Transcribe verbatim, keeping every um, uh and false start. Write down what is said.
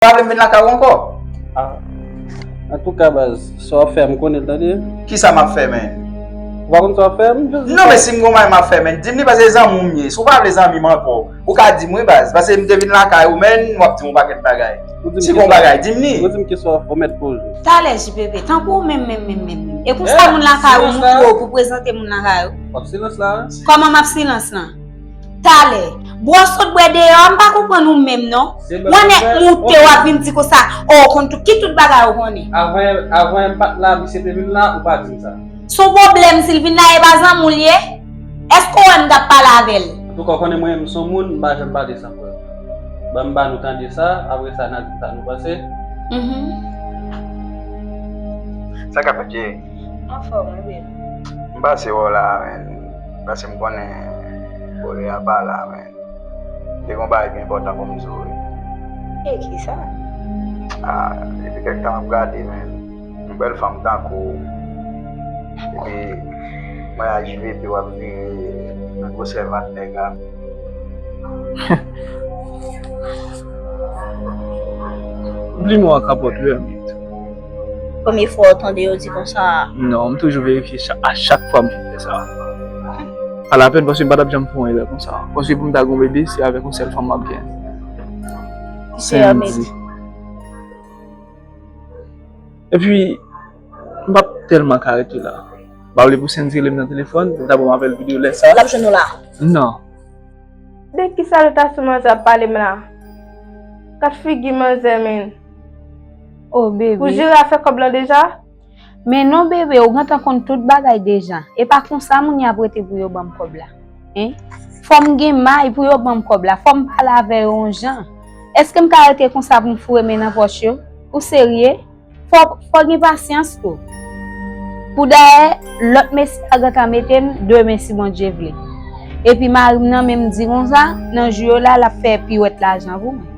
pa vle m vin lakay ou ankò? Ah. Antouka, baz, sa w ap fè a, m konnen l, tande. Kisa m ap fè, menn? Ou pa konn sa w ap fè a, m jis di... Non, men si m gon bagay m ap fè, menn, di m li, paske se zanmi w m ye. Si w pa vle zanmi m ankò, ou ka di m wi, baz. Paske m te vin lakay ou, menn, w ap di m yon pakèt bagay. Si gon bagay, di m li. Ou di m kisa w ap fè, ou mèt poze w. Talè, J P P, tankou ou menm, menm, menm, menm, menm. E konsa moun lakay ou moute w pou prezante moun lakay ou? W ap silans la, wi. Kòman m ap silans lan? Talè. Bwè w sot bwè deyò a, m pa konprann ou menm non. Ou nèk moute, w ap vin di konsa, o, ou konn tout, ki tout bagay ou konnen? Avan, avan m pa t la, misye te vin la, ou pa di m sa. Se yon pwoblèm si l vin la, e pa zanmi w l ye? Èske w wè m t ap pale avè l? Antouka, w konnen mwen menm, m se yon moun, m pa janm pale san prèv. Ban m ba nou tande sa, apre sa, n a di sa nou panse. Mhm. Sa k ap fèt, Jerry? Anfòm, wi, baby. M pase wè w la, menn. Paske m konnen Bode a pa la, menn. M te gen yon bagay ki enpòtan pou m di w, wi. E kisa? Ah, depi kèk tan m ap gade, menn. Yon bèl fanm tankou w. Epi, mwen ak J V P w ap vire nan gwosè vant nèg la. Plim ou an kapòt, wi, Hermit. Premye fwa w tande yo di konsa? Non, m toujou verifye cha-, a chak fwa m fin fè sa. Pa lapèn, paske m pa t ap janm fè yon erè konsa. Paske pou m ta gon bebe, se avèk yon sèl fanm m ap gen. Ki se Hermit? Epi, m p ap tèlman ka rete la. M pa vle pou Sandy rele m nan telefòn, pou l ta ban m apèl videyo lè sa. L ap jwenn ou la. Non. De kisa l ta sou manzè ap pale m la? Kat figi manzè, menn. Oh, bebe. Ou jere afè kòb lan deja? Men non, bebe, ou gentan konn tout bagay deja. E pa konsa moun yo ap rete pou yo ban m kòb la. Hein? Fò m gen may pou yo ban m kòb la. Fò m pale avè yo yon jan. Èske m ka rete konsa pou m foure men nan pòch yo? Ou serye? Fò, fò gen pasyans tou. Poudayè, lòt mesye a gentan mete m demen si Bondye vle. Epi mari m nan menm di konsa, nan jou yo la, l ap fè piwèt lajan pou mwen.